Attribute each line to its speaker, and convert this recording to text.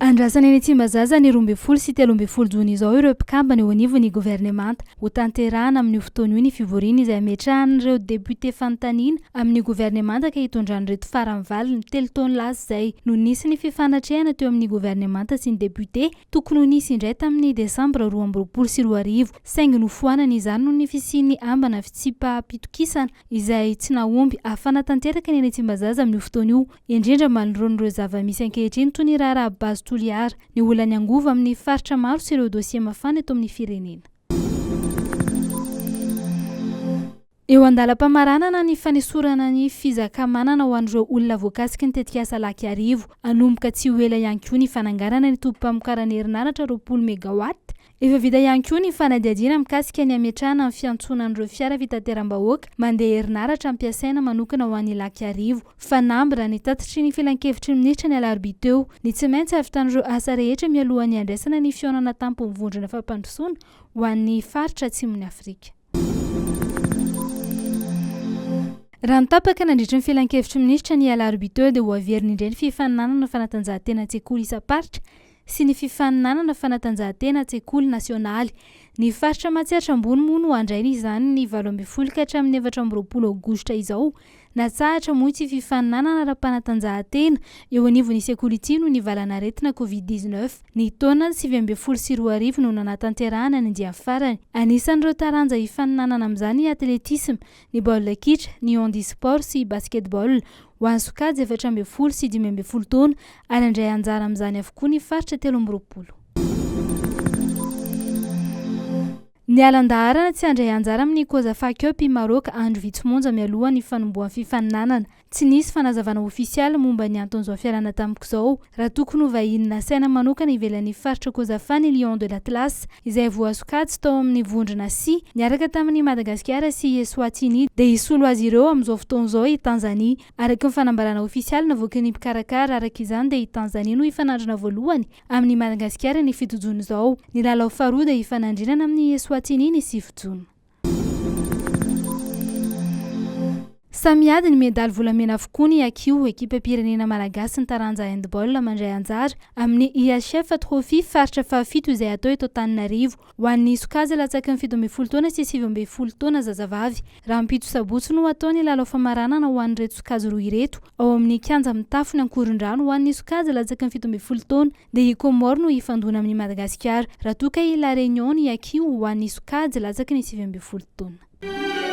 Speaker 1: Andrasana eny Tsimbazaza ny 12 sy 13 jona izao ireo mpikambana eo anivon'ny governemanta. Hotanterahana amin'io fotoana io ny fivoriana izay hametrahan'ireo depiote fanontaniana amin'ny governemanta ka hitondran'ireto farany valiny. Telo taona lasa izay no nisy ny fifanatrehana teo amin'ny governemanta sy ny depiote, tokony ho nisy indray tamin'ny desambra 2022, saingy nofoanana izany noho ny fisian'ny ambana fitsipaham-pitokisana izay tsy nahomby hafana tanteraka ny eny Tsimbazaza amin'io fotoana io, indrindra manoloana ireo zava-misy ankehitriny toy ny raharaha Base Toliara, ny olan'ny angovo amin'ny faritra maro sy ireo dosie mafana eto amin'ny firenena. Eo an-dalam-pamaranana ny fanesorana ny fizaka-manana ho an'ireo olona voakasiky ny tetikasa Lac Iarivo. Hanomboka tsy ho ela ihany koa ny fananganana ny tobim-pamokarana herinaratra 20 megawatt Efa vita ihany koa ny fanadihadiana mikasika ny hametrahana ny fiantsonan'ireo fiara fitateram-bahoaka mandeha herinaratra ampiasaina manokana ho an'i Lac Iarivo. Fanamby raha ny tatitry ny filankevitry ny minisitra ny alarobia teo, ny tsy maintsy hahavitan'ireo asa rehetra mialohan'ny handraisana ny fihaonana tampon'ny vondrona fampandrosoana ho an'ny faritra atsimon'i Afrika. Raha ny tapaka nandritry ny filankevitry ny minisitra ny alarobia teo dia ho averina indray ny fifaninanana fanatanjahantena an-tsekoly isam-paritra sy ny fifaninanana fanatanjahantena an-tsekoly nasionaly. Ny faritra Matsiatra Ambony moa no handray ny izany ny 18 ka hatramin'ny 24 aogositra izao. Natsahatra moa ity fifaninanana ara-panatanjahantena eo anivon'ny sekoly ity noho ny valanaretina Covid 19. Ny taona 2019 no nanatanterahana ny andiany farany. Anisan'ireo taranja hifaninanana amin'izany ny atletisma, ny baolina kitra, ny handisport sy basketball. Ho an'ny sokajy 14 sy 15 taona ary handray anjara amin'izany avokoa ny faritra 23. Niala an-daharana tsy handray anjara amin'ny Cosafa Cup i Maroc andro vitsy monja mialoha ny fanombohan'ny fifaninanana. Tsy nisy fanazavana ofisialy momba ny anton'izao fialana tampoka izao, raha tokony ho vahiny nasaina manokana ivelan'ny faritra Cosafa ny Lions de l'Atlas, izay voasokajy tao amin'ny vondrona C niaraka tamin'i Madagasikara sy Eswatini, dia hisolo azy ireo amin'izao fotoana izao i Tanzania. Araka ny fanambarana ofisialy navoakan'ny mpikarakara araka izany dia i Tanzania no hifanandrina voalohany amin'i Madagasikara ny 7 jona izao. Ny lalao faharoa dia hifanandrinana amin'i Eswatini ny 9 jona. Samy miady ny medaly volamena avokoa ny Akio, ekipam-pirenena malagasy ny taranja handball mandray anjara amin'ny IHF Trophy faritra fahafito izay hatao eto Antananarivo. Ho an'ny sokajy latsaky ny 17 taona sy 19 taona zazavavy. Rahampitso sabotsy no hatao ny lalao famaranana ho an'ireto sokajy roa ireto ao amin'ny kianja mitafon'i Ankorondrano. Ho an'ny sokajy latsaky ny 17 taona dia i Comores no hifandona amin'i Madagasikara, raha toa ka i La Réunion ny Akio ho an'ny sokajy latsaky ny 19 taona.